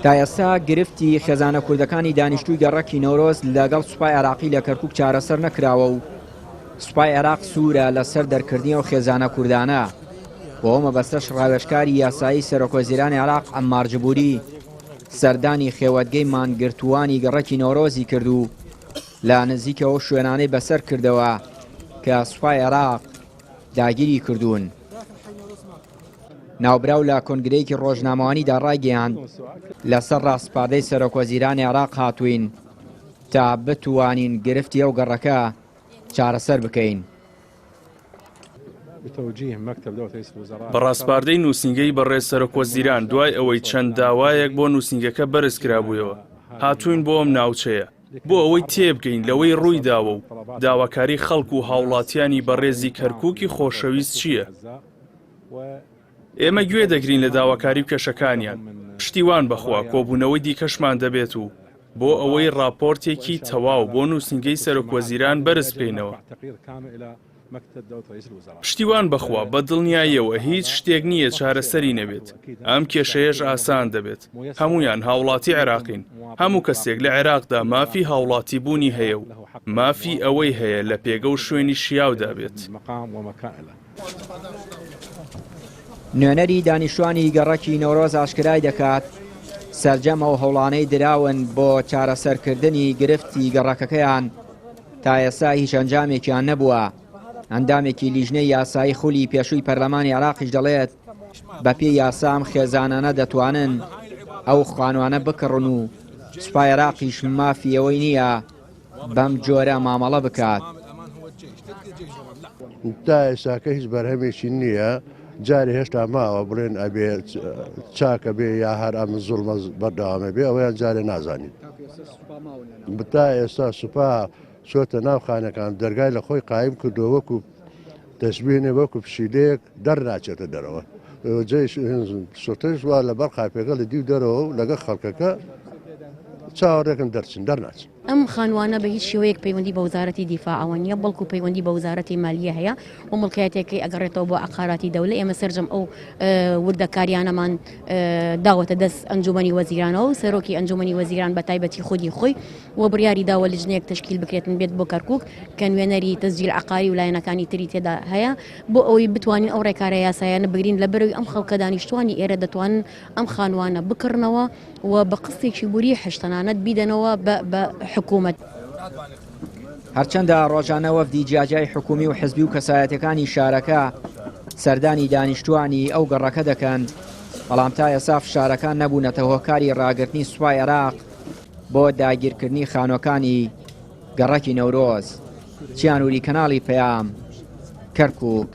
تا ئێستا گرفتی خێزانە کوردەکانی دانیشتووی گەڕەکی نەورۆز لەگەڵ سوپای عێراقی لە کەرکوک چارەسەر نەکراوە و سوپای عێراق سوورە لەسەر دەرکردنی ئەو خێزانە کوردانە. بۆ ئەو مەبەستەش ڕاوێژکاری یاسایی سەرۆکوەزیرانی عێراق عەممار جبوری سەردانی خێوەتگەی مانگرتووانی گەڕەکی نەورۆزی کرد و لە نزیکەوە ئەو شوێنانەی بەسەر کردەوە کە سوپای عێراق داگیری کردوون. ناوبراو لە کۆنگرەیەکی ڕۆژنامەوانیدا ڕایگەیاند، لەسەر ڕاسپاردەی سەرۆکوەزیرانی عێراق هاتووین تا بتوانین گرفتی ئەو گەڕەکە چارەسەر بکەین. بە ڕاسپاردەی نووسینگەی بەڕێز سەرۆکوەزیران دوای ئەوەی چەند داوایەک بۆ نووسینگەکە بەرزکرابوویەوە، هاتووین بۆ ئەم ناوچەیە بۆ ئەوەی تێبگەین لەوەی ڕوویداوە و داواکاری خەڵک و هاوڵاتیانی بەڕێزی کەرکووکی خۆشەویست چییە. ئێمە گوێ دەگرین لە داواکاری و کێشەکانیان، پشتیوان بەخوا کۆبوونەوەی دیکەشمان دەبێت و بۆ ئەوەی ڕاپۆرتێکی تەواو بۆ نووسینگەی سەرۆکوەزیران بەرز بکەینەوە. پشتیوان بەخوا بە دڵنیاییەوە هیچ شتێک نییە چارەسەری نەبێت، ئەم کێشەیەش ئاسان دەبێت، هەموویان هاوڵاتی عێراقین، هەموو کەسێک لە عێراقدا مافی هاوڵاتیبوونی هەیە و مافی ئەوەی هەیە لە پێگە و شوێنی شیاودا بێت. نوێنەری دانیشتوانی گەڕەکی نەورۆز ئاشکرای دەکات، سەرجەم ئەو هەوڵانەی دراون بۆ چارەسەرکردنی گرفتی گەڕەکەکەیان تا ئێستا هیچ ئەنجامێکیان نەبووە. ئەندامێکی لیژنەی یاسایی خولی پێشووی پەرلەمانی عێراقیش دەڵێت، بەپێی یاسا ئەم خێزانانە دەتوانن ئەو خانوانە بکڕن و سوپای عێراقیش مافی ئەوەی نییە بەم جۆرە مامەڵە بکات. تا ئێستاکە هیچ بەرهەمێکی نییە، جارێ هێشتا ماوە بڵێن ئەبێ چاکە بێ یا هەر ئەم زوڵمە بەردەوامە بێ ئەوەیان جارێ نازانین. تا ئێستا سوپا چۆتە ناو خانەکان دەرگای لە خۆی قایم کردووە وەکو تەشبیهێ وەکو پشیلەیەک دەرناچێتە دەرەوە. جەیش سوتەش وا لەبەر قاپیەکە لە دیو دەرەوە و لەگەڵ خەڵکەکە چاوەڕێکن دەرچن دەرناچن. ئەم خانووانە بە هیچ شێوەیەک پەیوەندی بە وەزارەتی دیفاعەوە نییە، بەڵکو پەیوەندی بە وەزارەتی مالیە هەیە و موڵکایەتیەکەی ئەگەڕێتەوە بۆ عەقاراتی دەولە، ئێمە سەرجەم ئەو وردەکاریانەمان داوەتە دەست ئەنجومەنی وەزیرانەوە و سەرۆکی ئەنجومەنی وەزیران بە تایبەتی خودی خۆی و بڕیاری داوە لیژنەیەک تەشکیل بکرێتن بێت بۆ کەرکوک کە نوێنەری تەسجیل عەقاری و لایەنەکانی تری تێدا هەیە بۆ ئەوەی بتوانین ئەو ڕێکارە یاسایانە بگرین لەبەرەوەی ئەم خەڵکە دانیشتوانی ئێرە دەتوانن ئەم خانوانە بکڕنەوە و بە قستێکی مریحش تەنانەت بیدەنەوە بە حکوومەت. هەرچەندە ڕۆژانە وەفدی جیاجیای حکومی و حزبی و کەسایەتەکانی شارەکە سەردانی دانیشتوانی ئەو گەڕەکە دەکەن، بەڵام تا ئێستا فشارەکان نەبوونەتە هۆکاری ڕاگرتنی سوپای عێراق بۆ داگیرکردنی خانووەکانی گەڕەکی نەورۆز. چیانوری کەناڵی پەیام، کەرکوک.